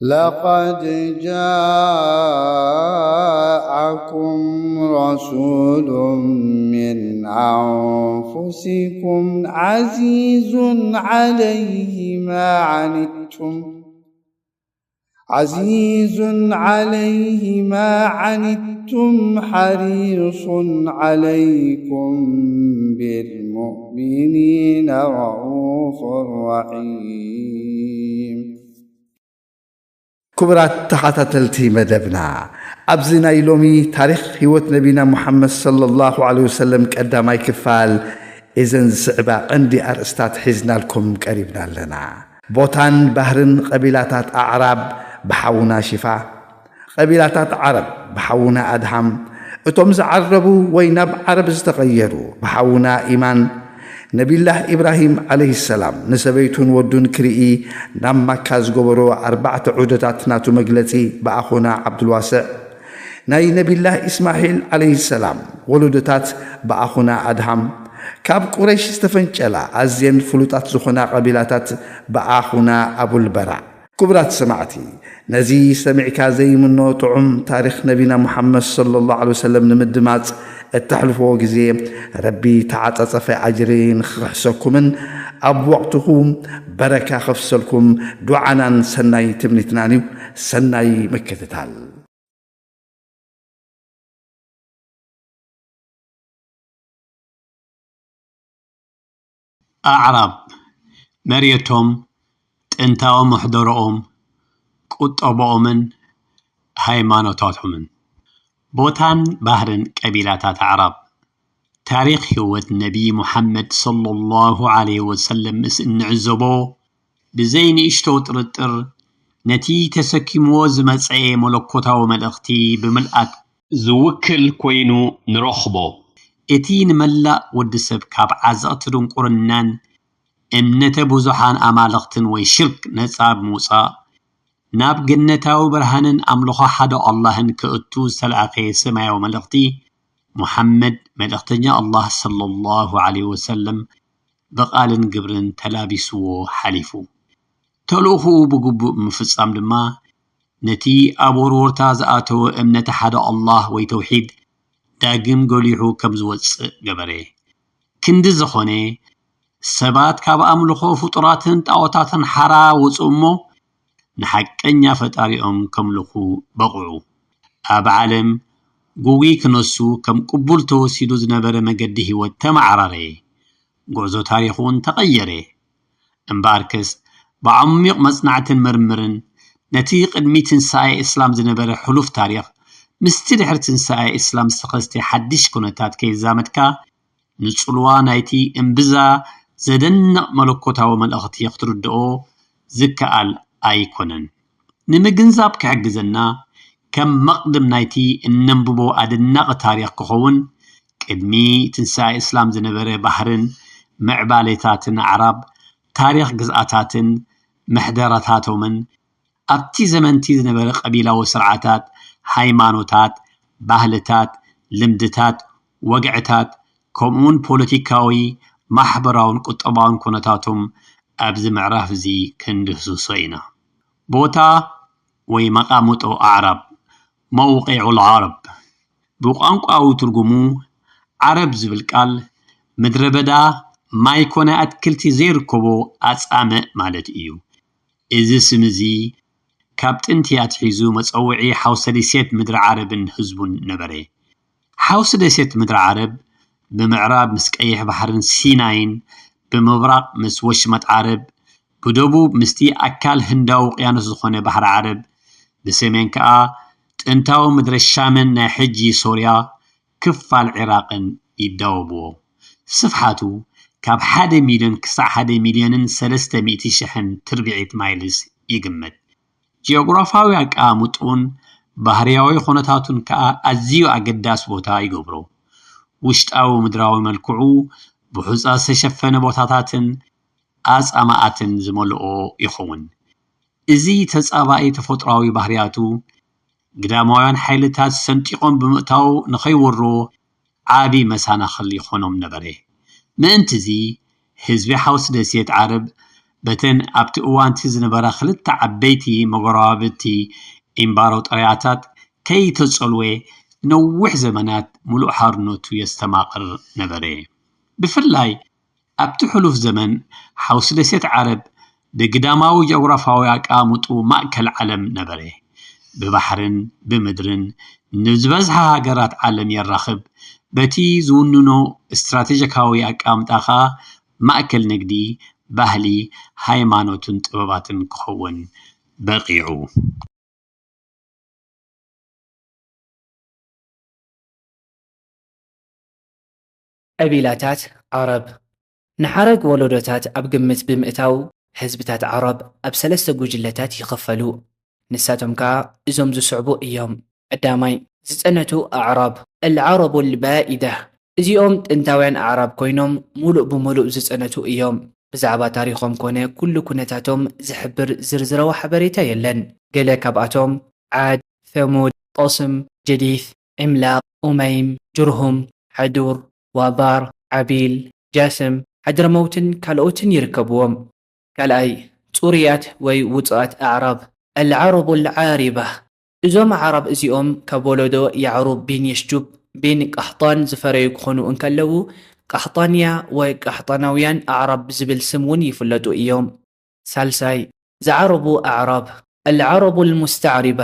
لقد جاءكم رسول من أنفسكم عزيز عليه ما عنتم عزيز عليه ما عنتم حريص عليكم بالمؤمنين رءوف رحيم. ክቡራት ተኸታተልቲ መደብና፣ ኣብዚ ናይ ሎሚ ታሪኽ ህይወት ነቢና ሙሓመድ ሰለላሁ ዐለይሂ ወሰለም ቀዳማይ ክፋል፣ እዘን ዝስዕባ ቀንዲ ኣርእስታት ሒዝናልኩም ቀሪብና ኣለና። ቦታን ባህርን ቀቢላታት ኣዕራብ ብሓውና ሽፋ፣ ቀቢላታት ዓረብ ብሓውና ኣድሃም፣ እቶም ዝዓረቡ ወይ ናብ ዓረብ ዝተቐየሩ ብሓውና ኢማን፣ ነቢላህ ኢብራሂም ዓለይሂ ሰላም ንሰበይቱን ወዱን ክርኢ ናብ ማካ ዝገበሮ ኣርባዕተ ዑደታት ናቱ መግለጺ ብኣኹና ዓብዱልዋስዕ፣ ናይ ነቢላህ ኢስማዒል ዓለይሂ ሰላም ወለዶታት ብኣኹና ኣድሃም፣ ካብ ቁረይሽ ዝተፈንጨላ ኣዝየን ፍሉጣት ዝኾና ቀቢላታት ብኣኹና ኣቡልበራዕ። ክቡራት ሰማዕቲ፣ ነዚ ሰሚዕካ ዘይምኖ ጥዑም ታሪኽ ነቢና ሙሓመድ ሰለላሁ ዐለይሂ ወሰለም ንምድማጽ እተሕልፍዎ ግዜ ረቢ ተዓጻጸፈ ኣጅሪ ንኽኽሕሰኩምን ኣብ ወቕትኹም በረካ ከፍሰልኩም ዱዓናን ሰናይ ትምኒትናን እዩ። ሰናይ ምክትታል። ኣዕራብ፣ መሬቶም፣ ጥንታዊ መሕደሮኦም፣ ቁጠባኦምን ሃይማኖታቶምን። ቦታን ባህርን ቀቢላታት ኣዕራብ። ታሪኽ ህይወት ነቢ ሙሓመድ ሰለላሁ ዐለይሂ ወሰለም ምስ እንዕዘቦ፣ ብዘይ ንእሽቶ ጥርጥር ነቲ ተሰኪምዎ ዝመጸኤ መለኮታዊ መልእኽቲ ብምልኣት ዝውክል ኮይኑ ንረኽቦ። እቲ ንመላእ ወዲ ሰብ ካብ ዓዘቕቲ ድንቁርናን እምነተ ብዙሓን ኣማልኽትን ወይ ሽርክ ነጻ ብምውጻእ፣ ናብ ገነታዊ ብርሃንን ኣምልኾ ሓደ ኣላህን ከእቱ ዝተላእከ ሰማያዊ መልእኽቲ፣ ሙሓመድ መልእኽተኛ ኣላህ ሰለላሁ ዐለይሂ ወሰለም ብቓልን ግብርን ተላቢስዎ ሓሊፉ። ተልእኹኡ ብግቡእ ምፍጻም ድማ፣ ነቲ ኣብ ወርወርታ ዝኣተወ እምነተ ሓደ ኣላህ ወይ ተውሒድ ዳግም ጎሊሑ ከም ዝወጽእ ገበረ። ክንዲ ዝኾነ፣ ሰባት ካብ ኣምልኾ ፍጡራትን ጣዖታትን ሓራ ወጹ እሞ፣ ንሓቀኛ ፈጣሪኦም ከምልኹ በቕዑ። ኣብ ዓለም ጉጉይ ክነሱ ከም ቅቡል ተወሲዱ ዝነበረ መገዲ ህይወት ተመዓራረየ። ጉዕዞ ታሪኽ እውን ተቐየረ። እምበኣርከስ፣ ብዓሚቕ መጽናዕትን ምርምርን፣ ነቲ ቅድሚ ትንሳኤ እስላም ዝነበረ ሕሉፍ ታሪኽ፣ ምስቲ ድሕሪ ትንሳኤ እስላም ዝተኸስተ ሓድሽ ኩነታት ከየዛመድካ፣ ንጽልዋ ናይቲ እምብዛ ዘደንቕ መለኮታዊ መልእኽቲ ክትርድኦ ዝከኣል ኣይኮነን። ንምግንዛብ ክሕግዘና፣ ከም መቕድም ናይቲ እነንብቦ ኣደናቒ ታሪኽ ክኸውን፣ ቅድሚ ትንሳኤ እስላም ዝነበረ ባህርን ምዕባሌታትን ኣዕራብ፣ ታሪኽ ግዝኣታትን ምሕደራታቶምን፣ ኣብቲ ዘመንቲ ዝነበረ ቀቢላዊ ስርዓታት፣ ሃይማኖታት፣ ባህልታት፣ ልምድታት፣ ወግዕታት፣ ከምኡውን ፖለቲካዊ፣ ማሕበራውን ቁጠባውን ኩነታቶም ኣብዚ ምዕራፍ እዚ ክንድህስሶ ኢና። ቦታ ወይ መቓምጦ ኣዕራብ፣ መውቂዑል ዓረብ። ብቋንቋዊ ትርጉሙ፣ ዓረብ ዝብል ቃል ምድረ በዳ፣ ማይ ኮነ ኣትክልቲ ዘይርከቦ ኣጻምእ ማለት እዩ። እዚ ስም እዚ ካብ ጥንቲ ኣትሒዙ መጸውዒ ሓውሲ ደሴት ምድሪ ዓረብን ህዝቡን ነበረ። ሓውሲ ደሴት ምድሪ ዓረብ ብምዕራብ ምስ ቀይሕ ባሕርን ሲናይን፣ ብምብራቕ ምስ ወሽመጥ ዓረብ፣ ብደቡብ ምስቲ ኣካል ህንዳዊ ውቅያኖስ ዝኾነ ባሕሪ ዓረብ፣ ብሰሜን ከኣ ጥንታዊ ምድረ ሻምን ናይ ሕጂ ሶርያ ክፋል ዒራቕን ይዳወብዎ። ስፍሓቱ ካብ ሓደ ሚልዮን ክሳዕ ሓደ ሚልዮንን ሰለስተ ሚእቲ ሽሕን ትርብዒት ማይልስ ይግመት። ጂኦግራፋዊ ኣቀማምጥኡን ባህርያዊ ኹነታቱን ከኣ ኣዝዩ ኣገዳሲ ቦታ ይገብሮ። ውሽጣዊ ምድራዊ መልክዑ ብሑጻ ዝተሸፈነ ቦታታትን ኣጻምኣትን ዝመልኦ ይኸውን። እዚ ተጻባኢ ተፈጥሮኣዊ ባህርያቱ፣ ግዳማውያን ሓይልታት ሰንጢቖም ብምእታው ንኸይወርዎ ዓቢ መሰናኽል ይኾኖም ነበረ። ምእንት'ዚ፣ ህዝቢ ሓውሲ ደሴት ዓረብ በተን ኣብቲ እዋንቲ ዝነበራ ክልተ ዓበይቲ መጎረባብቲ ኢምባራጦርያታት ከይተጸልወ ነዊሕ ዘመናት ምሉእ ሓርነቱ የስተማቕር ነበረ። ብፍላይ ኣብቲ ሕሉፍ ዘመን ሓውሲ ደሴት ዓረብ ብግዳማዊ ጂኦግራፋዊ ኣቀማምጥኡ ማእከል ዓለም ነበረ። ብባሕርን ብምድርን ንዝበዝሓ ሃገራት ዓለም የራኽብ። በቲ ዝውንኖ ስትራቴጂካዊ ኣቀማምጣ ኸኣ ማእከል ንግዲ፣ ባህሊ፣ ሃይማኖትን ጥበባትን ክኸውን በቒዑ። ቀቢላታት ዓረብ። ንሓረግ ወለዶታት ኣብ ግምት ብምእታው፣ ህዝብታት ዓረብ ኣብ ሰለስተ ጉጅለታት ይኽፈሉ። ንሳቶም ከኣ እዞም ዝስዕቡ እዮም። ቀዳማይ፣ ዝጸነቱ ኣዕራብ፣ ኣልዓረቡ ኣልባኢዳ። እዚኦም ጥንታውያን ኣዕራብ ኮይኖም፣ ሙሉእ ብሙሉእ ዝጸነቱ እዮም። ብዛዕባ ታሪኾም ኮነ ኩሉ ኩነታቶም ዝሕብር ዝርዝራዊ ሓበሬታ የለን። ገለ ካብኣቶም፣ ዓድ፣ ሰሙድ፣ ጠስም፣ ጀዲስ፣ ዒምላቕ፣ ኡመይም፣ ጅርሁም፣ ሓዱር፣ ዋባር፣ ዓቢል፣ ጃስም፣ ሓድረመውትን ካልኦትን ይርከብዎም። ካልኣይ፣ ጹሩያት ወይ ውጹኣት ኣዕራብ፣ ኣልዓረቡ ኣልዓሪባ። እዞም ኣዕራብ እዚኦም ካብ ወለዶ ያዕሩብ ቢን የሽጁብ ቢን ቃሕጣን ዝፈረዩ ክኾኑ እንከለዉ፣ ቃሕጣንያ ወይ ቃሕጣናውያን ኣዕራብ ብዝብል ስም እውን ይፍለጡ እዮም። ሳልሳይ፣ ዝዓረቡ ኣዕራብ፣ ኣልዓረቡ ኣልሙስተዕሪባ።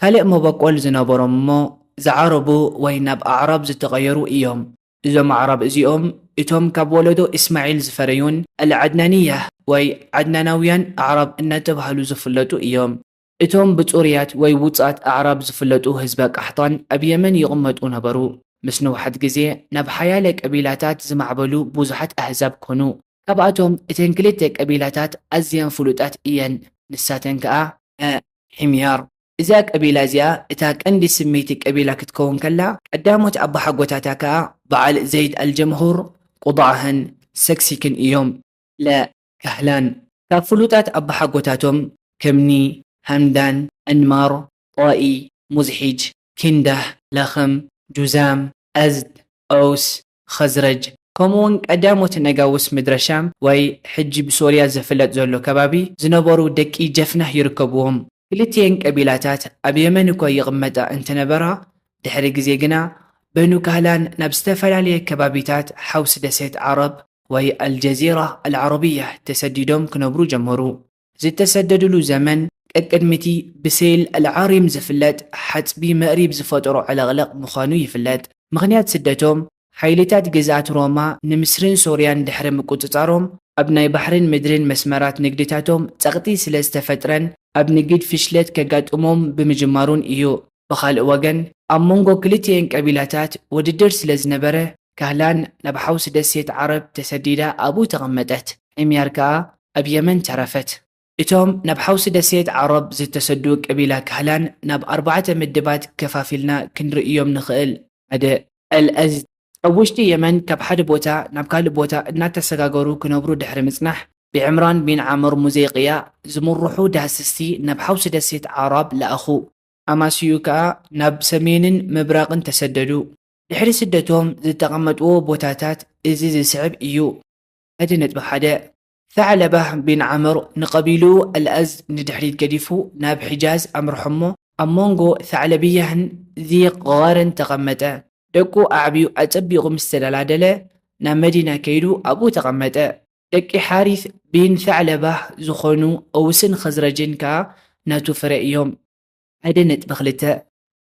ካልእ መበቆል ዝነበሮም እሞ ዝዓረቡ ወይ ናብ ኣዕራብ ዝተቐየሩ እዮም። እዞም ኣዕራብ እዚኦም እቶም ካብ ወለዶ እስማዒል ዝፈረዩን ኣልዓድናንያ ወይ ዓድናናውያን ኣዕራብ እናተባህሉ ዝፍለጡ እዮም። እቶም ብጹሩያት ወይ ውጹኣት ኣዕራብ ዝፍለጡ ህዝበ ቃሕጣን ኣብ የመን ይቕመጡ ነበሩ። ምስ ንውሓት ግዜ ናብ ሓያለ ቀቢላታት ዝማዕበሉ ብዙሓት ኣህዛብ ኮኑ። ካብኣቶም እተን ክልተ ቀቢላታት ኣዝየን ፍሉጣት እየን። ንሳተን ከኣ፣ ሐ፣ ሒምያር። እዛ ቀቢላ እዚኣ እታ ቀንዲ ስመይቲ ቀቢላ ክትከውን ከላ፣ ቀዳሞት ኣባሓጎታታ ከኣ በዓል ዘይድ ኣልጀምሁር፣ ቁዳዕህን ሰክሲክን እዮም። ለ፣ ካህላን። ካብ ፍሉጣት ኣባሓጎታቶም ከምኒ፣ ሃምዳን፣ ኣንማር፣ ጣኢ፣ ሙዝሒጅ፣ ኪንዳህ፣ ለኽም፣ ጁዛም፣ ኣዝድ፣ ኦውስ፣ ኸዝረጅ፣ ከምኡውን ቀዳሞት ነጋውስ ምድረ ሻም ወይ ሕጂ ብሶርያ ዝፍለጥ ዘሎ ከባቢ ዝነበሩ ደቂ ጀፍናህ ይርከብዎም። ክልቲኤን ቀቢላታት ኣብ የመን እኳ ይቕመጣ እንተነበራ፣ ድሕሪ ግዜ ግና በኑ ካህላን ናብ ዝተፈላለየ ከባቢታት ሓውሲ ደሴት ዓረብ ወይ ኣልጀዚራ ኣልዓረብያ ተሰዲዶም ክነብሩ ጀመሩ። ዝተሰደድሉ ዘመን ቀቅድሚቲ ብሴል ኣልዓሪም ዝፍለጥ ሓጽቢ መእሪብ ዝፈጠሮ ዕለቕለቕ ምዃኑ ይፍለጥ። ምኽንያት ስደቶም፣ ሓይልታት ግዝኣት ሮማ ንምስርን ሶርያን ድሕሪ ምቁጽጻሮም፣ ኣብ ናይ ባሕርን ምድርን መስመራት ንግድታቶም ጸቕጢ ስለ ዝተፈጥረን ኣብ ንግድ ፍሽለት ከጋጥሞም ብምጅማሩን እዩ። ብኻልእ ወገን፣ ኣብ መንጎ ክልቲኤን ቀቢላታት ውድድር ስለ ዝነበረ፣ ካህላን ናብ ሓውሲ ደሴት ዓረብ ተሰዲዳ ኣብኡ ተቐመጠት። ሒምያር ከኣ ኣብ የመን ተረፈት። እቶም ናብ ሓውሲ ደሴት ዓረብ ዝተሰዱ ቀቢላ ካህላን ናብ ኣርባዕተ ምድባት ከፋፊልና ክንርእዮም ንኽእል። ሓደ፣ ኣልኣዝድ። ኣብ ውሽጢ የመን ካብ ሓደ ቦታ ናብ ካልእ ቦታ እናተሰጋገሩ ክነብሩ ድሕሪ ምጽናሕ፣ ብዕምራን ቢን ዓምር ሙዘይቅያ ዝምርሑ ዳህስስቲ ናብ ሓውሲ ደሴት ዓራብ ለኣኹ። ኣማስይኡ ከኣ ናብ ሰሜንን ምብራቕን ተሰደዱ። ድሕሪ ስደቶም ዝተቐመጥዎ ቦታታት እዚ ዝስዕብ እዩ። ሓደ ነጥቢ ሓደ፣ ሰዕለባህ ቢን ዓምር ንቐቢልኡ ኣልኣዝድ ንድሕሪት ገዲፉ ናብ ሒጃዝ ኣምርሖ እሞ፣ ኣብ መንጎ ሰዕለብያህን ዚ ቓርን ተቐመጠ። ደቁ ኣዕብዩ ኣጸቢቑ ምስ ተደላደለ፣ ናብ መዲና ከይዱ ኣብኡ ተቐመጠ። ደቂ ሓሪስ ቢን ሰዕለባህ ዝኾኑ ኣውስን ኸዝረጅን ከኣ ናቱ ፍረ እዮም። ሓደ ነጥቢ ክልተ፣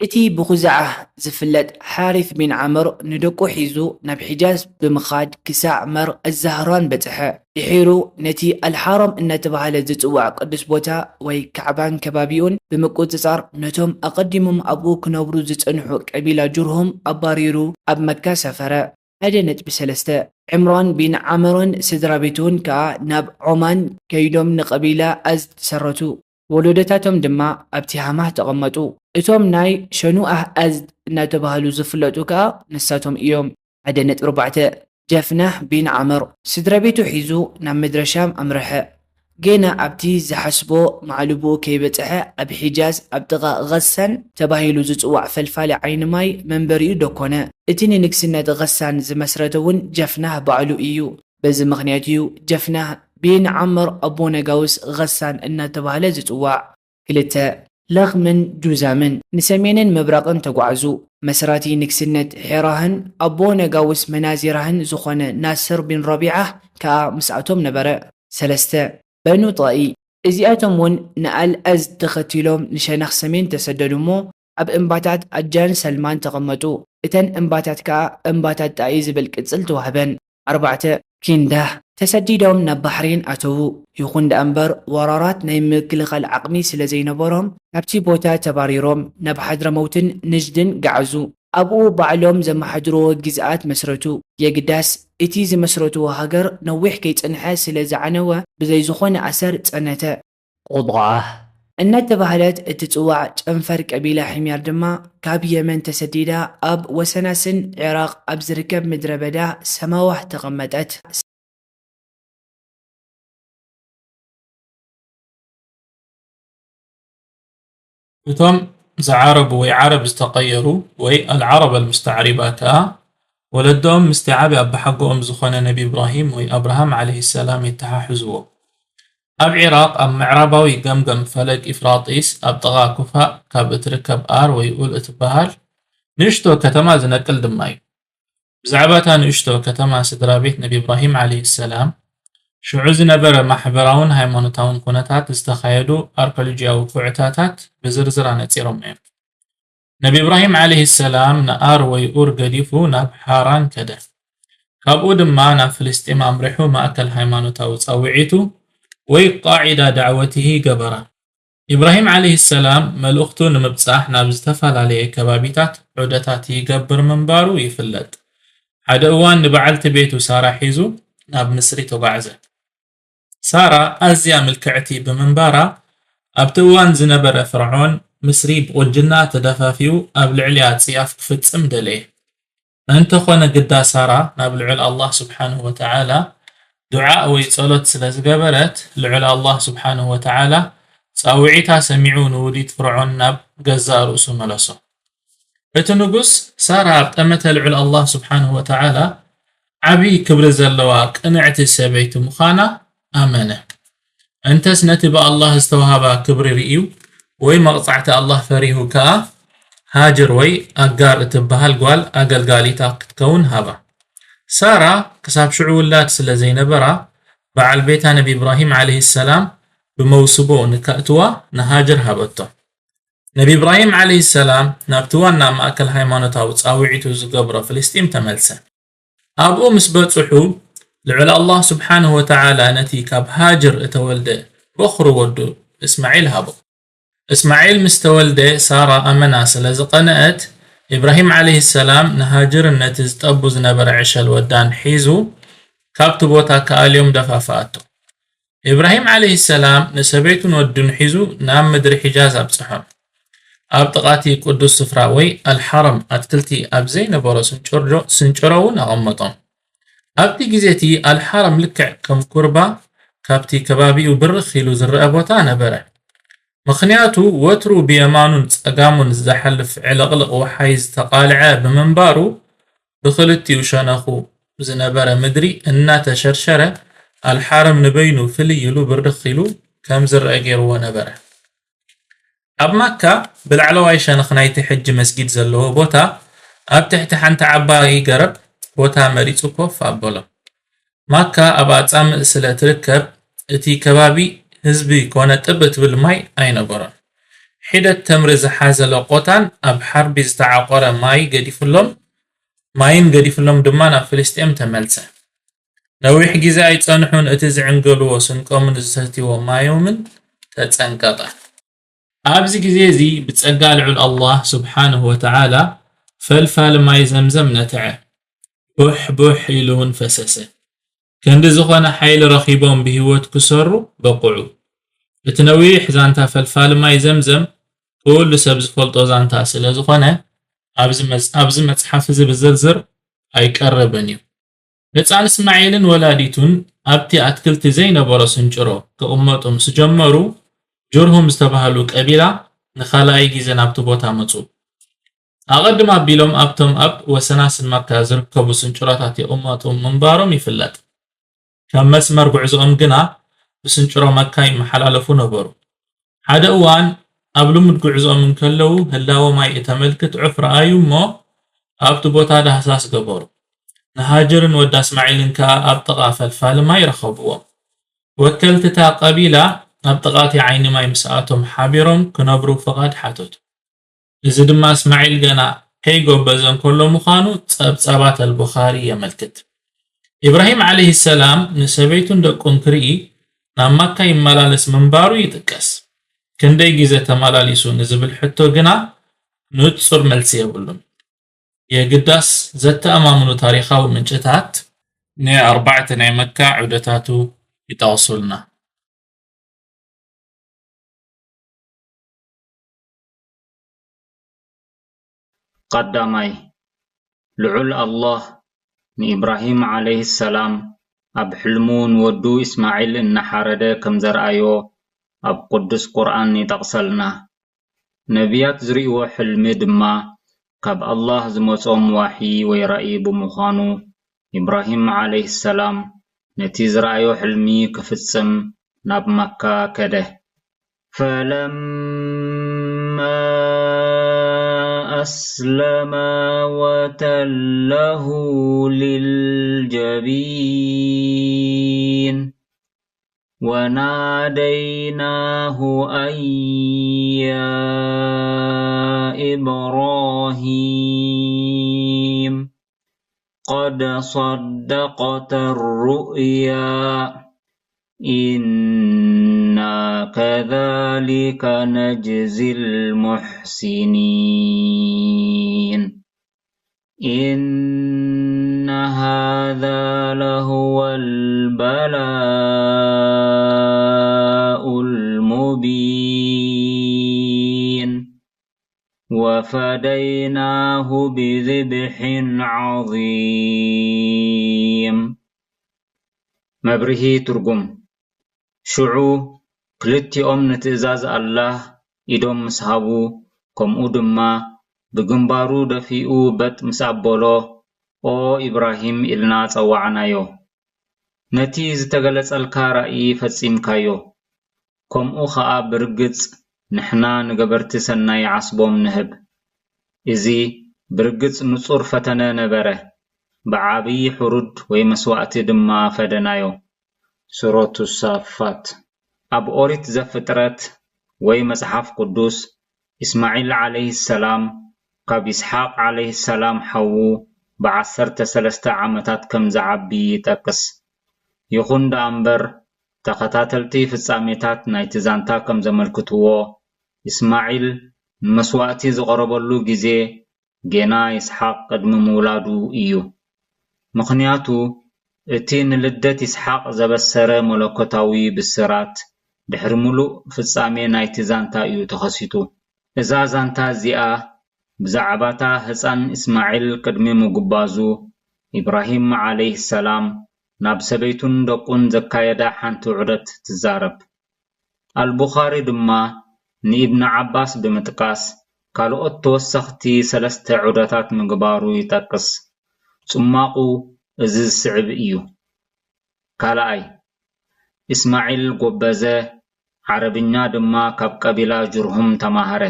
እቲ ብኹዛዓ ዝፍለጥ ሓሪስ ቢን ዓምር ንደቁ ሒዙ ናብ ሒጃዝ ብምኻድ ክሳዕ መር ኣዛህራን በጽሐ። ድሒሩ ነቲ ኣልሓረም እናተባህለ ዝጽዋዕ ቅዱስ ቦታ ወይ ካዕባን ከባቢኡን ብምቁጽጻር ነቶም ኣቐዲሞም ኣብኡ ክነብሩ ዝጸንሑ ቀቢላ ጁርሁም ኣባሪሩ ኣብ መካ ሰፈረ። ሓደ ነጥቢ ሰለስተ፣ ዕምራን ቢን ዓምርን ስድራ ቤቱን ከኣ ናብ ዖማን ከይዶም ንቐቢላ ኣዝድ ሰረቱ። ወለዶታቶም ድማ ኣብ ቲሃማህ ተቐመጡ። እቶም ናይ ሸኑኣህ ኣዝድ እናተባህሉ ዝፍለጡ ከኣ ንሳቶም እዮም። ሓደ ነጥቢ ኣርባዕተ፣ ጀፍናህ ቢን ዓምር ስድራ ቤቱ ሒዙ ናብ ምድረ ሻም ኣምርሐ። ጌና ኣብቲ ዝሓስቦ ማዕልቡኡ ከይበጽሐ ኣብ ሒጃዝ ኣብ ጥቓ ቐሳን ተባሂሉ ዝጽዋዕ ፈልፋሊ ዓይኒ ማይ መንበሪኡ ደኮነ። እቲ ንንግስነት ቐሳን ዝመስረተ እውን ጀፍናህ ባዕሉ እዩ። በዚ ምኽንያት እዩ ጀፍናህ ቢን ዓምር ኣቦ ነጋውስ ገሳን እናተባህለ ዝጽዋዕ። ክልተ፣ ለኽምን ጁዛምን ንሰሜንን ምብራቕን ተጓዕዙ። መስራቲ ንግስነት ሒራህን ኣቦ ነጋውስ መናዚራህን ዝኾነ ናስር ቢን ረቢዓህ ከኣ ምስኣቶም ነበረ። ሰለስተ፣ በኑ ጣኢ፣ እዚኣቶም እውን ንኣልኣዝ ተኸቲሎም ንሸነኽ ሰሜን ተሰደዱ እሞ፣ ኣብ እምባታት ኣጃን ሰልማን ተቐመጡ። እተን እምባታት ከኣ እምባታት ጣኢ ዝብል ቅጽል ተዋህበን። ኣርባዕተ፣ ኪንዳህ፣ ተሰዲዶም ናብ ባሕሬን ኣተዉ። ይኹን ደኣ እምበር፣ ወራራት ናይ ምክልኻል ዓቕሚ ስለ ዘይነበሮም፣ ካብቲ ቦታ ተባሪሮም ናብ ሓድረመውትን ንጅድን ገዓዙ። ኣብኡ ባዕሎም ዘመሓድርዎ ግዝኣት መስረቱ። የግዳስ፣ እቲ ዝመስረትዎ ሃገር ነዊሕ ከይጸንሐ ስለ ዝዓነወ፣ ብዘይ ዝኾነ ኣሰር ጸነተ። ቁጥዓህ እናተባህለት እትጽዋዕ ጨንፈር ቀቢላ ሒምያር ድማ፣ ካብ የመን ተሰዲዳ ኣብ ወሰናስን ዒራቕ ኣብ ዝርከብ ምድረ በዳ ሰማዋህ ተቐመጠት። እቶም ዝዓረቡ ወይ ዓረብ ዝተቐየሩ ወይ ኣልዓረብ ኣልሙስተዕሪባ ከኣ፣ ወለዶም ምስቲ ዓቢ ኣባሓጎኦም ዝኾነ ነቢ ኢብራሂም ወይ ኣብርሃም ዓለይሂ ሰላም የተሓሕዝዎ። ኣብ ዒራቕ፣ ኣብ ምዕራባዊ ገምገም ፈለግ ኢፍራጢስ፣ ኣብ ጥቓ ኩፋእ ካብ እትርከብ ኣር ወይ ኡል እትበሃል ንእሽቶ ከተማ ዝነቅል ድማ እዩ። ብዛዕባ እታ ንእሽቶ ከተማ ስድራ ቤት ነቢ ኢብራሂም ዓለይሂ ሰላም፣ ሽዑ ዝነበረ ማሕበራውን ሃይማኖታውን ኩነታት ዝተኻየዱ ኣርኪኦሎጂያዊ ኩዕታታት ብዝርዝር ኣነጺሮም እዮም። ነቢ ኢብራሂም ዓለይሂ ሰላም ንኣር ወይ ኡር ገዲፉ ናብ ሓራን ከደ። ካብኡ ድማ ናብ ፍልስጤም ኣምሪሑ ማእከል ሃይማኖታዊ ጻውዒቱ ወይ ቃዒዳ ዳዕወቲሂ ገበራ። ኢብራሂም ዓለይሂ ሰላም መልእኽቱ ንምብጻሕ ናብ ዝተፈላለየ ከባቢታት ዑደታት ይገብር ምንባሩ ይፍለጥ። ሓደ እዋን ንበዓልቲ ቤቱ ሳራ ሒዙ ናብ ምስሪ ተጓዕዘ። ሳራ ኣዝያ ምልክዕቲ ብምንባራ፣ ኣብቲ እዋን ዝነበረ ፍርዖን፣ ምስሪ ብቑንጅና ተደፋፊኡ ኣብ ልዕሊኣ ጽያፍ ክፍጽም ደለየ። እንተኾነ ግዳ ሳራ ናብ ልዑል ኣላህ ስብሓንሁ ወተዓላ ዱዓእ ወይ ጸሎት ስለ ዝገበረት፣ ልዑል ኣላህ ስብሓንሁ ወተዓላ ጻውዒታ ሰሚዑ ንውዲት ፍርዖን ናብ ገዛእ ርእሱ መለሶ። እቲ ንጉስ፣ ሳራ ኣብ ጠመተ ልዑል ኣላህ ስብሓንሁ ወተዓላ ዓቢ ክብሪ ዘለዋ ቅንዕቲ ሰበይቲ ምዃና ኣመነ። እንተስ ነቲ ብኣላህ ዝተዋህባ ክብሪ ርእዩ ወይ መቕጻዕቲ ኣላህ ፈሪሁ ከኣ፣ ሃጅር ወይ ኣጋር እትበሃል ጓል ኣገልጋሊታ ክትከውን ሃባ። ሳራ ክሳብ ሽዑ ውላድ ስለ ዘይነበራ፣ በዓል ቤታ ነቢ ኢብራሂም ዓለይሂ ሰላም ብመውስቦ ንከእትዋ ንሃጅር ሃበቶ። ነቢ ኢብራሂም ዓለይሂ ሰላም ናብቲ ዋና ማእከል ሃይማኖታዊ ጻውዒቱ ዝገብሮ ፍልስጢም ተመልሰ። ኣብኡ ምስ በጽሑ፣ ልዑል ኣላህ ስብሓንሁ ወተዓላ ነቲ ካብ ሃጅር እተወልደ በኹሪ ወዱ እስማዒል ሃቦ። እስማዒል ምስ ተወልደ፣ ሳራ ኣመና ስለ ዝቐንአት፣ ኢብራሂም ዓለይሂ ሰላም ንሃጅር ነቲ ዝጠቡ ዝነበረ ዕሸል ወዳን ሒዙ ካብቲ ቦታ ክኣልዮም ደፋፍኣቶ። ኢብራሂም ዓለይሂ ሰላም ንሰበይቱን ወዱን ሒዙ ናብ ምድሪ ሒጃዝ ኣብጽሖም። ኣብ ጥቓ እቲ ቅዱስ ስፍራ ወይ ኣልሓረም ኣትክልቲ ኣብ ዘይነበሮ ስንጭሮ፣ ስንጭሮ እውን ኣቐመጦም። ኣብቲ ግዜ እቲ ኣልሓረም ልክዕ ከም ኩርባ ካብቲ ከባቢኡ ብርኽ ኢሉ ዝረአ ቦታ ነበረ። ምኽንያቱ ወትሩ ብየማኑን ጸጋሙን ዝሓልፍ ዕልቕልቕ ወሓይ ዝተቓልዐ ብምንባሩ፣ ብኽልቲኡ ሸነኹ ዝነበረ ምድሪ እናተሸርሸረ፣ ኣልሓረም ንበይኑ ፍልይ ኢሉ ብርኽ ኢሉ ከም ዝረአ ገይርዎ ነበረ። ኣብ ማካ ብላዕለዋይ ሸነኽ ናይቲ ሕጂ መስጊድ ዘለዎ ቦታ፣ ኣብ ትሕቲ ሓንቲ ዓባይ ገረብ ቦታ መሪጹ ኮፍ ኣበሎ። ማካ ኣብ ኣጻምእ ስለ ትርከብ፣ እቲ ከባቢ ህዝቢ ኮነ ጥብ እትብል ማይ ኣይነበሮን። ሒደት ተምሪ ዝሓዘ ለቆታን ኣብ ሓርቢ ዝተዓቖረ ማይ ገዲፍሎም፣ ማይን ገዲፍሎም ድማ ናብ ፍልስጤም ተመልሰ። ነዊሕ ግዜ ኣይጸንሑን፣ እቲ ዝዕንገልዎ ስንቆምን ዝሰትይዎ ማዮምን ተጸንቀቐ። ኣብዚ ግዜ እዚ ብጸጋ ልዑል ኣላህ ስብሓንሁ ወተዓላ ፈልፋሊ ማይ ዘምዘም ነትዐ። ቡሕ ቡሕ ኢሉ እውን ፈሰሰ። ክንዲ ዝኾነ ሓይሊ ረኺቦም ብህይወት ክሰሩ በቕዑ። እቲ ነዊሕ ዛንታ ፈልፋሊ ማይ ዘምዘም ኩሉ ሰብ ዝፈልጦ ዛንታ ስለ ዝኾነ፣ ኣብዚ መጽ-፣ ኣብዚ መጽሓፍ እዚ ብዝርዝር ኣይቀርብን እዩ። ህጻን እስማዒልን ወላዲቱን ኣብቲ ኣትክልቲ ዘይነበሮ ስንጭሮ ክቕመጡ ምስ ጀመሩ፣ ጁርሁም ዝተባህሉ ቀቢላ ንኻልኣይ ግዜ ናብቲ ቦታ መጹ። ኣቐድም ኣቢሎም ኣብቶም ኣብ ወሰናስን መካ ዝርከቡ ስንጭሮታት ይቕመጡ ምንባሮም ይፍለጥ። ካብ መስመር ጉዕዞኦም ግና ብስንጭሮ መካ ይመሓላለፉ ነበሩ። ሓደ እዋን ኣብ ልሙድ ጉዕዞኦም እንከለዉ ህላወ ማይ እተመልክት ዑፍ ረኣዩ እሞ ኣብቲ ቦታ ዳህሳስ ገበሩ። ንሃጅርን ወዳ እስማዒልን ከኣ ኣብ ጥቓ ፈልፋሊ ማይ ረኸብዎም። ወከልቲ እታ ቀቢላ ኣብ ጥቓ እቲ ዓይኒ ማይ ምስኣቶም ሓቢሮም ክነብሩ ፍቓድ ሓተቱ። እዚ ድማ እስማዒል ገና ከይጎበዘ እንከሎ ምዃኑ ጸብጻባት ኣልቡኻሪ የመልክት። ኢብራሂም ዓለይሂ ሰላም ንሰበይቱን ደቁን ክርኢ ናብ ማካ ይመላለስ ምንባሩ ይጥቀስ። ክንደይ ግዜ ተመላሊሱ ንዝብል ሕቶ ግና ንጹር መልሲ የብሉን። የግዳስ ዘተኣማምኑ ታሪኻዊ ምንጭታት ንኣርባዕተ ናይ መካ ዑደታቱ ይጠቕሱልና። ቀዳማይ፣ ልዑል ኣላህ ንኢብራሂም ዓለይሂ ሰላም ኣብ ሕልሙ ንወዱ ኢስማዒል እናሓረደ ከም ዘርኣዮ ኣብ ቅዱስ ቁርኣን ይጠቕሰልና። ነቢያት ዝርእይዎ ሕልሚ ድማ ካብ ኣላህ ዝመጾም ዋሕዪ ወይ ራእይ ብምዃኑ፣ ኢብራሂም ዓለይሂ ሰላም ነቲ ዝረኣዮ ሕልሚ ክፍጽም ናብ መካ ከደ። فلما أسلما وتله للجبين وناديناه أن يا إبراهيم قد صدقت الرؤيا إنا كذلك نجزي المحسنين إن هذا لهو البلاء المبين وفديناه بذبح عظيم መብርሂ ትርጉም ሽዑ ክልቲኦም ንትእዛዝ ኣላህ ኢዶም ምስ ሃቡ፣ ከምኡ ድማ ብግንባሩ ደፊኡ በጥ ምስ ኣበሎ፣ "ኦ ኢብራሂም" ኢልና ጸዋዕናዮ። ነቲ ዝተገለጸልካ ራእይ ፈጺምካዮ። ከምኡ ኸኣ ብርግጽ ንሕና ንገበርቲ ሰናይ ዓስቦም ንህብ። እዚ ብርግጽ ንጹር ፈተነ ነበረ፣ ብዓብዪ ሕሩድ ወይ መስዋእቲ ድማ ፈደናዮ። ሱረቱ ሳፋት። ኣብ ኦሪት ዘፍጥረት ወይ መጽሓፍ ቅዱስ፣ ኢስማዒል ዓለይሂ ሰላም ካብ ይስሓቅ ዓለይሂ ሰላም ሓዉ ብዓሰርተ ሰለስተ ዓመታት ከም ዝዓቢ ይጠቅስ። ይኹን ደኣ እምበር፣ ተኸታተልቲ ፍጻሜታት ናይቲ ዛንታ ከም ዘመልክትዎ፣ ኢስማዒል ንመስዋእቲ ዝቐረበሉ ግዜ ጌና ይስሓቅ ቅድሚ ምውላዱ እዩ። ምኽንያቱ፣ እቲ ንልደት ይስሓቅ ዘበሰረ መለኮታዊ ብስራት ድሕሪ ምሉእ ፍጻሜ ናይቲ ዛንታ እዩ ተኸሲቱ። እዛ ዛንታ እዚኣ ብዛዕባታ ህጻን እስማዒል ቅድሚ ምጉባዙ፣ ኢብራሂም ዓለይሂ ሰላም ናብ ሰበይቱን ደቁን ዘካየዳ ሓንቲ ዑደት ትዛረብ። ኣልቡኻሪ ድማ ንኢብን ዓባስ ብምጥቃስ፣ ካልኦት ተወሰኽቲ ሰለስተ ዑደታት ምግባሩ ይጠቅስ። ጽማቑ እዚ ዝስዕብ እዩ። ካልኣይ፣ እስማዒል ጎበዘ፣ ዓረብኛ ድማ ካብ ቀቢላ ጅርሁም ተማህረ።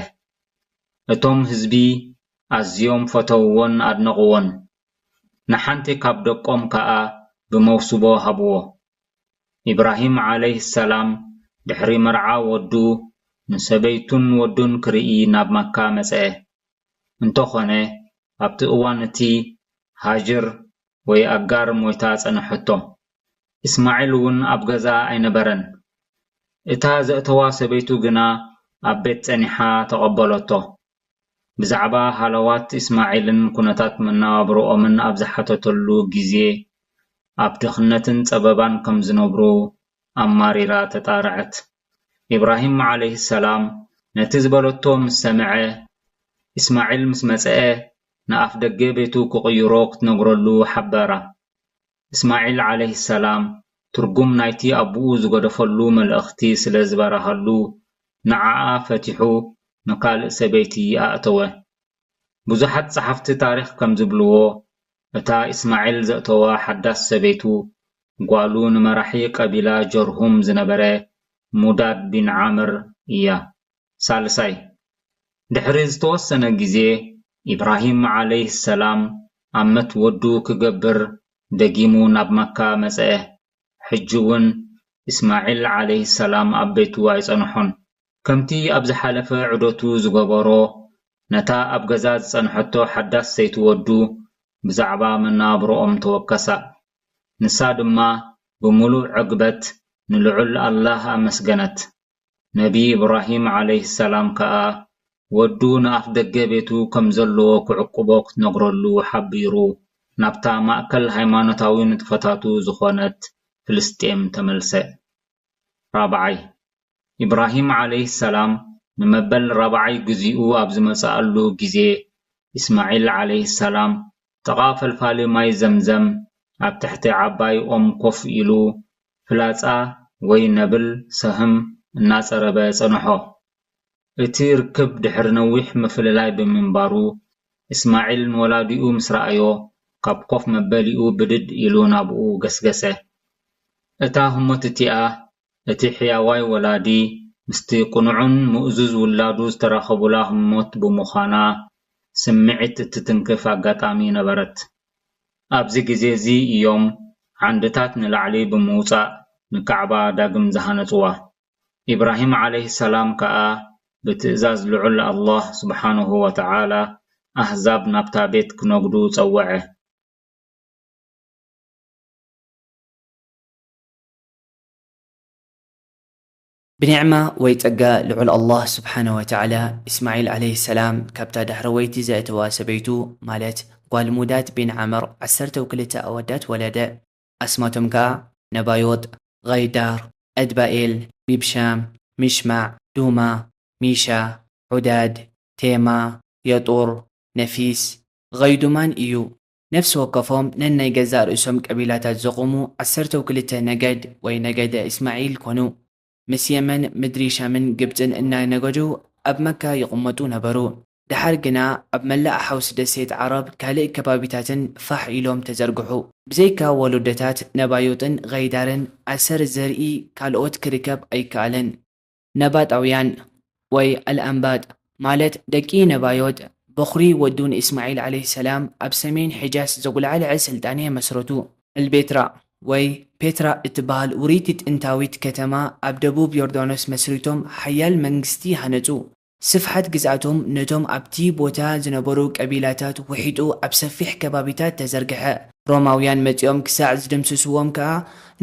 እቶም ህዝቢ ኣዝዮም ፈተውዎን ኣድነቕዎን። ንሓንቲ ካብ ደቆም ከኣ ብመውስቦ ሃብዎ። ኢብራሂም ዓለይሂ ሰላም ድሕሪ መርዓ ወዱ ንሰበይቱን ወዱን ክርኢ ናብ መካ መጸአ። እንተኾነ፣ ኣብቲ እዋን እቲ ሃጅር ወይ ኣጋር ሞይታ ጸነሐቶ። እስማዒል እውን ኣብ ገዛ ኣይነበረን። እታ ዘእተዋ ሰበይቱ ግና ኣብ ቤት ጸኒሓ ተቐበለቶ። ብዛዕባ ሃለዋት እስማዒልን ኩነታት መነባብሮኦምን ኣብ ዝሓተተሉ ግዜ፣ ኣብ ድኽነትን ጸበባን ከም ዝነብሩ ኣማሪራ ተጣርዐት። ኢብራሂም ዓለይሂ ሰላም ነቲ ዝበለቶ ምስ ሰምዐ፣ እስማዒል ምስ መጽአ ንኣፍ ደገ ቤቱ ክቕይሮ ክትነግረሉ ሓበራ። እስማዒል ዓለይሂ ሰላም ትርጉም ናይቲ ኣቦኡ ዝገደፈሉ መልእኽቲ ስለ ዝበረሃሉ፣ ንዓኣ ፈቲሑ ንካልእ ሰበይቲ ኣእተወ። ብዙሓት ጸሓፍቲ ታሪኽ ከም ዝብልዎ፣ እታ እስማዒል ዘእተዋ ሓዳስ ሰበይቱ ጓሉ ንመራሒ ቀቢላ ጀርሁም ዝነበረ ሙዳድ ቢን ዓምር እያ። ሳልሳይ፣ ድሕሪ ዝተወሰነ ግዜ፣ ኢብራሂም ዓለይሂ ሰላም ኣመት ወዱ ክገብር ደጊሙ ናብ መካ መጸአ። ሕጂ እውን እስማዒል ዓለይሂ ሰላም ኣብ ቤቱ ኣይጸንሖን። ከምቲ ኣብ ዝሓለፈ ዑደቱ ዝገበሮ፣ ነታ ኣብ ገዛ ዝጸንሐቶ ሓዳስ ሰይቲ ወዱ ብዛዕባ መነባብሮኦም ተወከሳ። ንሳ ድማ ብምሉእ ዕግበት ንልዑል ኣላህ ኣመስገነት። ነቢ ኢብራሂም ዓለይሂ ሰላም ከኣ ወዱ ንኣፍደገ ቤቱ ከም ዘለዎ ክዕቁቦ ክትነግረሉ ሓቢሩ ናብታ ማእከል ሃይማኖታዊ ንጥፈታቱ ዝኾነት ፍልስጤም ተመልሰ። ራብዓይ፣ ኢብራሂም ዓለይሂ ሰላም ንመበል ራብዓይ ግዚኡ ኣብ ዝመጽኣሉ ግዜ፣ እስማዒል ዓለይሂ ሰላም ጥቓ ፈልፋሊ ማይ ዘምዘም ኣብ ትሕቲ ዓባይ ኦም ኮፍ ኢሉ ፍላጻ ወይ ነብል ሰህም እናጸረበ ጸንሖ። እቲ ርክብ ድሕሪ ነዊሕ ምፍልላይ ብምንባሩ፣ እስማዒል ንወላዲኡ ምስ ረኣዮ፣ ካብ ኮፍ መበሊኡ ብድድ ኢሉ ናብኡ ገስገሰ። እታ ህሞት እቲኣ፣ እቲ ሕያዋይ ወላዲ ምስቲ ቅኑዕን ምእዙዝ ውላዱ ዝተራኸቡላ ህሞት ብምዃና፣ ስምዒት እትትንክፍ ኣጋጣሚ ነበረት። ኣብዚ ግዜ እዚ እዮም ዓንድታት ንላዕሊ ብምውጻእ ንካዕባ ዳግም ዝሃነጽዋ። ኢብራሂም ዓለይሂ ሰላም ከኣ ብትእዛዝ ልዑል ኣላህ ስብሓነሁ ወተዓላ ኣህዛብ ናብታ ቤት ክነግዱ ጸወዐ። ብኒዕማ ወይ ጸጋ ልዑል ኣላህ ስብሓነ ወተዓላ፣ እስማዒል ዓለይሂ ሰላም ካብታ ዳሕረወይቲ ዘእተዋ ሰበይቱ፣ ማለት ጓል ሙዳድ ቢን ዓምር፣ ዓሰርተው ክልተ ኣወዳት ወለደ። ኣስማቶም ከኣ ነባዮጥ፣ ቐይዳር፣ ኣድባኤል፣ ሚብሻም፣ ሚሽማዕ፣ ዱማ፣ ሚሻ፣ ዑዳድ፣ ቴማ፣ የጡር፣ ነፊስ፣ ቐይዱማን እዩ። ነፍሲ ወከፎም ነናይ ገዛእ ርእሶም ቀቢላታት ዘቑሙ ዓሰርተው ክልተ ነገድ ወይ ነገደ እስማዒል ኮኑ። ምስ የመን፣ ምድሪ ሻምን ግብጽን እናነገዱ ኣብ መካ ይቕመጡ ነበሩ። ደሓር ግና ኣብ መላእ ሓውሲ ደሴት ዓረብ ካልእ ከባቢታትን ፋሕ ኢሎም ተዘርግሑ። ብዘይካ ወለዶታት ነባዮጥን ቐይዳርን ኣሰር ዘርኢ ካልኦት ክርከብ ኣይከኣለን። ነባጣውያን ወይ ኣልኣንባጥ ማለት ደቂ ነባዮጥ በኹሪ ወዱ ንእስማዒል ዓለይሂ ሰላም ኣብ ሰሜን ሒጃስ ዘጉላዕልዐ ስልጣኔ መስረቱ። ኣልቤትራ ወይ ፔትራ እትበሃል ውርይቲ ጥንታዊት ከተማ ኣብ ደቡብ ዮርዳኖስ መስሪቶም ሓያል መንግስቲ ሃነጹ። ስፍሓት ግዝኣቶም ነቶም ኣብቲ ቦታ ዝነበሩ ቀቢላታት ውሒጡ ኣብ ሰፊሕ ከባቢታት ተዘርግሐ። ሮማውያን መጺኦም ክሳዕ ዝድምስስዎም ከኣ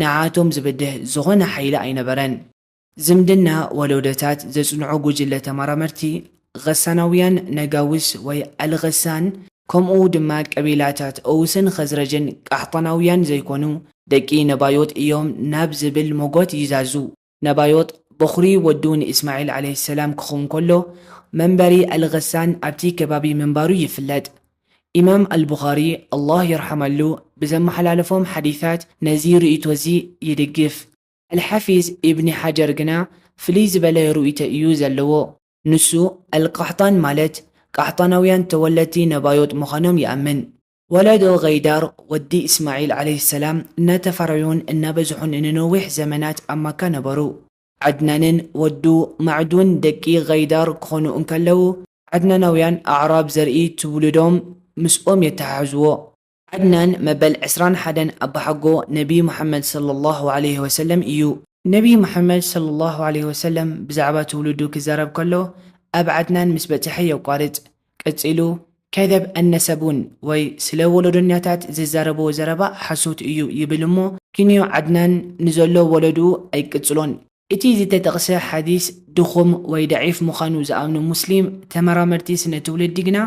ንዓኣቶም ዝብድህ ዝኾነ ሓይሊ ኣይነበረን። ዝምድና ወለዶታት ዘጽንዑ ጉጅለ ተመራመርቲ፣ ቐሳናውያን ነጋውስ ወይ ኣልቐሳን፣ ከምኡ ድማ ቀቢላታት ኦውስን ኸዝረጅን ቃሕጣናውያን ዘይኮኑ ደቂ ነባዮጥ እዮም ናብ ዝብል መጎት ይዛዙ። ነባዮጥ በኹሪ ወዱ ንእስማዒል ዓለይሂ ሰላም ክኸውን ከሎ፣ መንበሪ ኣልቐሳን ኣብቲ ከባቢ ምንባሩ ይፍለጥ። ኢማም ኣልቡኻሪ፣ ኣላህ ይርሓመሉ፣ ብዘመሓላለፎም ሓዲታት ነዚ ርእይቶ እዚ ይድግፍ። ኣልሓፊዝ ኢብኒ ሓጀር ግና ፍልይ ዝበለ ርእይቶ እዩ ዘለዎ። ንሱ፣ ኣልቃሕጣን ማለት ቃሕጣናውያን ተወለድቲ ነባዮጥ ምዃኖም ይኣምን። ወለዶ ቐይዳር ወዲ እስማዒል ዓለይሂ ሰላም እናተፈረዩን እናበዝሑን ንነዊሕ ዘመናት ኣብ መካ ነበሩ። ዓድናንን ወዱ ማዕዱን ደቂ ቐይዳር ክኾኑ እንከለዉ፣ ዓድናናውያን ኣዕራብ ዘርኢ ትውልዶም ምስኦም የተሓሕዝዎ። ዓድናን መበል ዕስራን ሓደን ኣባሓጎ ነቢ ሙሓመድ ሰለላሁ ዓለይሂ ወሰለም እዩ። ነቢ ሙሓመድ ሰለላሁ ዓለይሂ ወሰለም ብዛዕባ ትውልዱ ክዛረብ ከሎ ኣብ ዓድናን ምስ በጽሐ የቋርጽ። ቀጺሉ፣ ከዘብ ኣነሰቡን ወይ ስለ ወለዶኛታት ዝዛረብዎ ዘረባ ሓሶት እዩ ይብል እሞ ክንዮ ዓድናን ንዘሎ ወለድኡ ኣይቅጽሎን። እቲ ዝተጠቕሰ ሓዲስ ድኹም ወይ ደዒፍ ምዃኑ ዝኣምኑ ሙስሊም ተመራመርቲ ስነ ትውልዲ ግና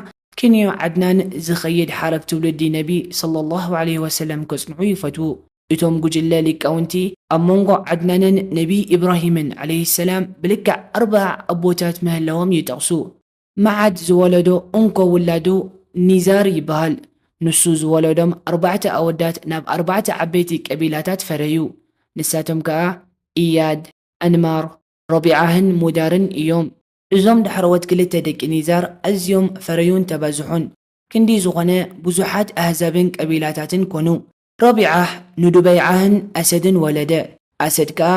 ክንዮ ዓድናን ዝኸይድ ሓረግ ትውልዲ ነቢ ሰለላሁ ዓለይሂ ወሰለም ከጽንዑ ይፈትዉ። እቶም ጉጅለ ሊቃውንቲ ኣብ መንጎ ዓድናንን ነቢ ኢብራሂምን ዓለይሂ ሰላም ብልክዕ ኣርብዓ ኣቦታት ምህላዎም ይጠቕሱ። መዓድ ዝወለዶ እንኮ ውላዱ ኒዛር ይበሃል። ንሱ ዝወለዶም ኣርባዕተ ኣወዳት ናብ ኣርባዕተ ዓበይቲ ቀቢላታት ፈረዩ። ንሳቶም ከኣ ኢያድ፣ ኣንማር፣ ረቢዓህን ሙዳርን እዮም። እዞም ዳሕረዎት ክልተ ደቂ ኒዛር ኣዝዮም ፈረዩን ተባዝሑን። ክንዲ ዝኾነ ብዙሓት ኣህዛብን ቀቢላታትን ኮኑ። ረቢዓህ ንዱበይዓህን ኣሰድን ወለደ። ኣሰድ ከኣ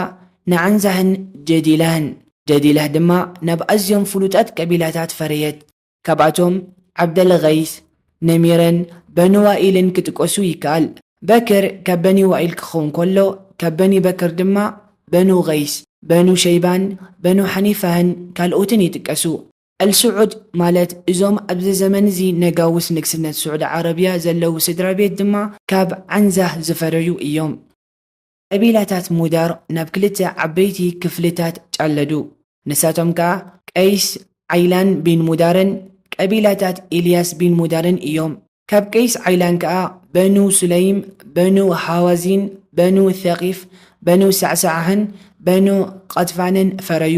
ንዓንዛህን ጀዲላህን። ጀዲላህ ድማ ናብ ኣዝዮም ፍሉጣት ቀቢላታት ፈረየት። ካብኣቶም ዓብደል ገይስ፣ ነሚረን በኑ ዋኢልን ክጥቀሱ ይከኣል። በክር ካብ በኒ ዋኢል ክኸውን ከሎ፣ ካብ በኒ በክር ድማ በኑ ገይስ፣ በኑ ሸይባን፣ በኑ ሓኒፋህን ካልኦትን ይጥቀሱ። ኣልስዑድ ማለት እዞም ኣብዚ ዘመን እዚ ነጋውስ ንግስነት ስዑድ ዓረብያ ዘለዉ ስድራ ቤት ድማ ካብ ዓንዛህ ዝፈረዩ እዮም። ቀቢላታት ሙዳር ናብ ክልተ ዓበይቲ ክፍልታት ጫለዱ። ንሳቶም ከኣ ቀይስ ዓይላን ቢን ሙዳርን ቀቢላታት ኢልያስ ቢን ሙዳርን እዮም። ካብ ቀይስ ዓይላን ከኣ በኑ ሱለይም፣ በኑ ሃዋዚን፣ በኑ ሰቂፍ፣ በኑ ሳዕሳዓህን በኑ ቐጥፋንን ፈረዩ።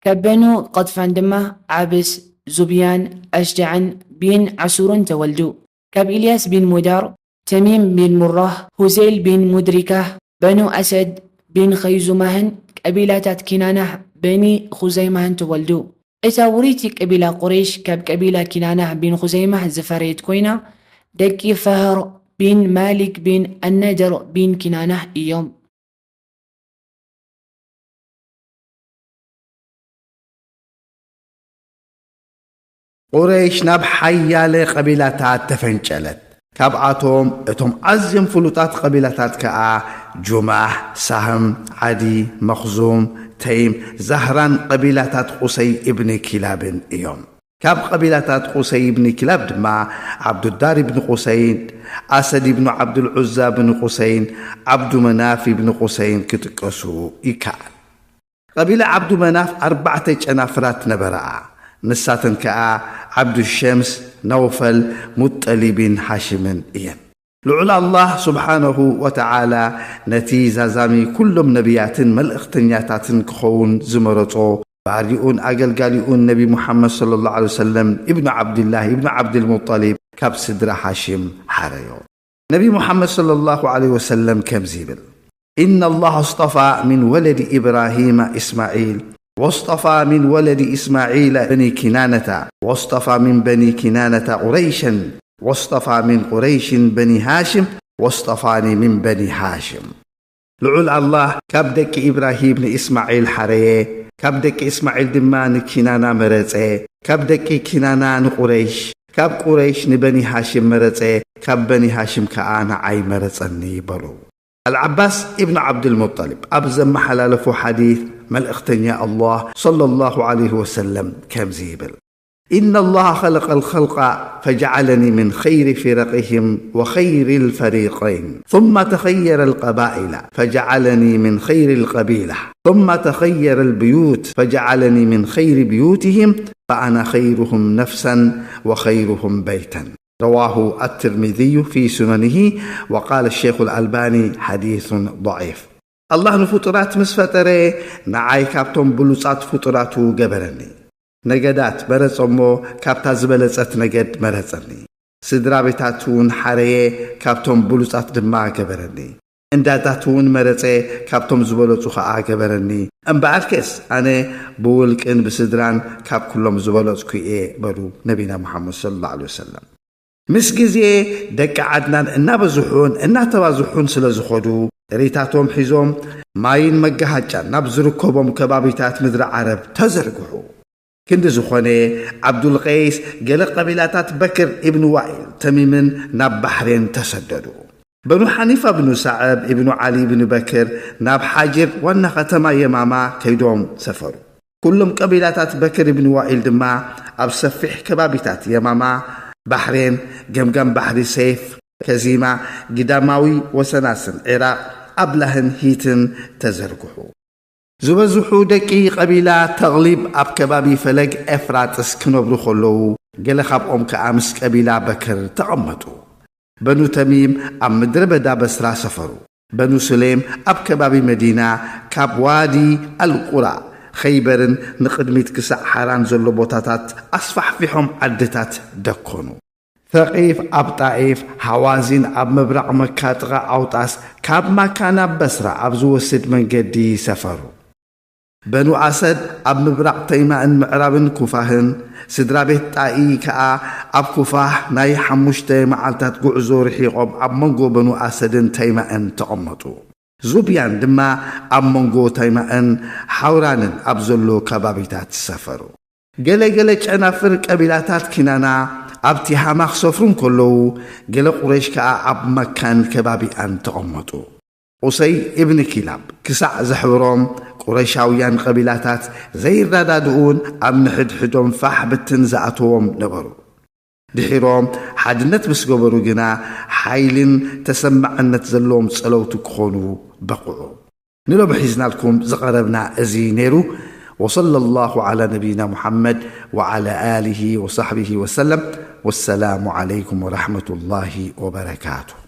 ካብ በኑ ቐጥፋን ድማ ዓብስ፣ ዙብያን፣ ኣሽጃዕን ቢን ዓሱርን ተወልዱ። ካብ ኢልያስ ቢን ሙዳር፣ ተሚም ቢን ሙራህ፣ ሁዜል ቢን ሙድሪካህ፣ በኑ ኣሰድ ቢን ኸይዙማህን ቀቢላታት ኪናናህ በኒ ኹዘይማህን ተወልዱ። እታ ውርይቲ ቀቢላ ቁረይሽ ካብ ቀቢላ ኪናናህ ቢን ኹዘይማህ ዝፈረየት ኮይና፣ ደቂ ፈህር ቢን ማሊክ ቢን ኣነደር ቢን ኪናናህ እዮም። ቁረይሽ ናብ ሓያለ ቀቢላታት ተፈንጨለት። ካብኣቶም እቶም ኣዝዮም ፍሉጣት ቀቢላታት ከኣ ጁማህ፣ ሳህም፣ ዓዲ፣ መኽዙም፣ ተይም፣ ዛህራን ቀቢላታት ቁሰይ እብኒ ኪላብን እዮም። ካብ ቀቢላታት ቁሰይ እብኒ ኪላብ ድማ ዓብዱዳር እብኒ ቁሰይን፣ ኣሰድ እብኑ ዓብዱልዑዛ እብኒ ቁሰይን፣ ዓብዱ መናፍ እብኒ ቁሰይን ክጥቀሱ ይከኣል። ቀቢላ ዓብዱ መናፍ ኣርባዕተ ጨናፍራት ነበረኣ። ንሳተን ከኣ ዓብዱ ሸምስ፣ ነውፈል፣ ሙጠሊብን ሃሽምን እየን። ልዑል ኣላህ ስብሓነሁ ወተዓላ ነቲ ዛዛሚ ኩሎም ነቢያትን መልእኽተኛታትን ክኸውን ዝመረጾ ባሪኡን ኣገልጋሊኡን ነቢ ሙሓመድ ሰለላሁ ዐለይሂ ወሰለም ኢብኑ ዓብድላህ ኢብኑ ዓብድልሙጠሊብ ካብ ስድራ ሃሽም ሓረዮ። ነቢ ሙሓመድ ሰለላሁ ዐለይሂ ወሰለም ከምዚ ይብል፣ إن الله اصطفى من ولد إبراهيم إسماعيل، واصطفى من ولد إسماعيل بني كنانة، واصطفى من بني كنانة قريشا، واصطفى من قريش بني هاشم، واصطفاني من بني هاشم. ልዑል ኣላህ ካብ ደቂ ኢብራሂም ንእስማዒል ሓረየ፣ ካብ ደቂ እስማዒል ድማ ንኪናና መረጸ፣ ካብ ደቂ ኪናና ንቁረይሽ፣ ካብ ቁረይሽ ንበኒ ሃሽም መረጸ፣ ካብ በኒ ሃሽም ከኣ ንዓይ መረጸኒ በሉ። ኣልዓባስ ኢብኑ ዓብዱልሙጠሊብ ኣብ ዘመሓላለፎ ሓዲት መልእኽተኛ ኣላህ ሰለላሁ ዐለይሂ ወሰለም ከምዚ ይብል፣ إن الله خلق الخلق فجعلني من خير فرقهم وخير الفريقين، ثم تخير القبائل فجعلني من خير القبيلة، ثم تخير البيوت فجعلني من خير بيوتهم، فأنا خيرهم نفسا وخيرهم بيتا. رواه الترمذي في سننه، وقال الشيخ الألباني حديث ضعيف. ኣላህ ንፍጡራት ምስ ፈጠረ ንዓይ ካብቶም ብሉጻት ፍጡራቱ ገበረኒ። ነገዳት መረጸ እሞ ካብታ ዝበለጸት ነገድ መረጸኒ። ስድራ ቤታት እውን ሓረየ፣ ካብቶም ብሉጻት ድማ ገበረኒ። እንዳታት እውን መረጸ፣ ካብቶም ዝበለጹ ኸኣ ገበረኒ። እምበኣርከስ ኣነ ብውልቅን ብስድራን ካብ ኩሎም ዝበለጽኩ እየ በሉ ነቢና ሙሓመድ ሰለላሁ ዐለይሂ ወሰለም። ምስ ግዜ ደቂ ዓድናን እናበዝሑን እናተባዝሑን ስለ ዝኸዱ ጥሪታቶም ሒዞም ማይን መጋሃጫን ናብ ዝርከቦም ከባቢታት ምድሪ ዓረብ ተዘርግሑ። ክንዲ ዝኾነ ዓብዱልቀይስ ገለ ቀቢላታት በክር ኢብን ዋኢል ተሚምን ናብ ባሕሬን ተሰደዱ። በኑ ሓኒፋ ብኑ ሳዕብ ኢብኑ ዓሊ ኢብን በክር ናብ ሓጅር ዋና ከተማ የማማ ከይዶም ሰፈሩ። ኩሎም ቀቢላታት በክር ኢብን ዋኢል ድማ ኣብ ሰፊሕ ከባቢታት የማማ፣ ባሕሬን፣ ገምጋም ባሕሪ ሴፍ፣ ከዚማ፣ ግዳማዊ ወሰናስን ዒራቕ፣ ኣብላህን ሂትን ተዘርግሑ። ዝበዝሑ ደቂ ቀቢላ ተቕሊብ ኣብ ከባቢ ፈለግ ኤፍራጥስ ክነብሩ ከለዉ፣ ገለ ካብኦም ከኣ ምስ ቀቢላ በክር ተቐመጡ። በኑ ተሚም ኣብ ምድረ በዳ በስራ ሰፈሩ። በኑ ስሌም ኣብ ከባቢ መዲና ካብ ዋዲ ኣልቁራ፣ ኸይበርን ንቕድሚት ክሳዕ ሓራን ዘሎ ቦታታት ኣስፋሕፊሖም ዓድታት ደኮኑ። ሰቒፍ ኣብ ጣኢፍ፣ ሃዋዚን ኣብ ምብራቕ መካ ጥቓ ኣውጣስ፣ ካብ ማካ ናብ በስራ ኣብ ዝወስድ መንገዲ ሰፈሩ። በኑ ኣሰድ ኣብ ምብራቕ ተይማእን ምዕራብን ኩፋህን፣ ስድራ ቤት ጣኢ ከኣ ኣብ ኩፋህ ናይ ሓሙሽተ መዓልታት ጉዕዞ ርሒቖም ኣብ መንጎ በኑ ኣሰድን ተይማእን ተቐመጡ። ዙብያን ድማ ኣብ መንጎ ተይማእን ሓውራንን ኣብ ዘሎ ከባቢታት ሰፈሩ። ገለ ገለ ጨናፍር ቀቢላታት ኪናና ኣብ ቲሃማ ክሰፍሩ እንከለዉ፣ ገለ ቁረይሽ ከኣ ኣብ መካን ከባቢኣን ተቐመጡ። ቁሰይ እብን ኪላብ ክሳዕ ዘሕብሮም፣ ቁረይሻውያን ቀቢላታት ዘይረዳድኡን ኣብ ንሕድሕዶም ፋሕ ብትን ዝኣተዎም ነበሩ። ድሒሮም ሓድነት ምስ ገበሩ ግና፣ ሓይልን ተሰማዕነት ዘለዎም ጸለውቲ ክኾኑ በቕዑ። ንሎሚ ሒዝናልኩም ዝቐረብና እዚ ነይሩ። وصلى الله على نبينا محمد وعلى آله وصحبه وسلم. والسلام عليكم ورحمة الله وبركاته.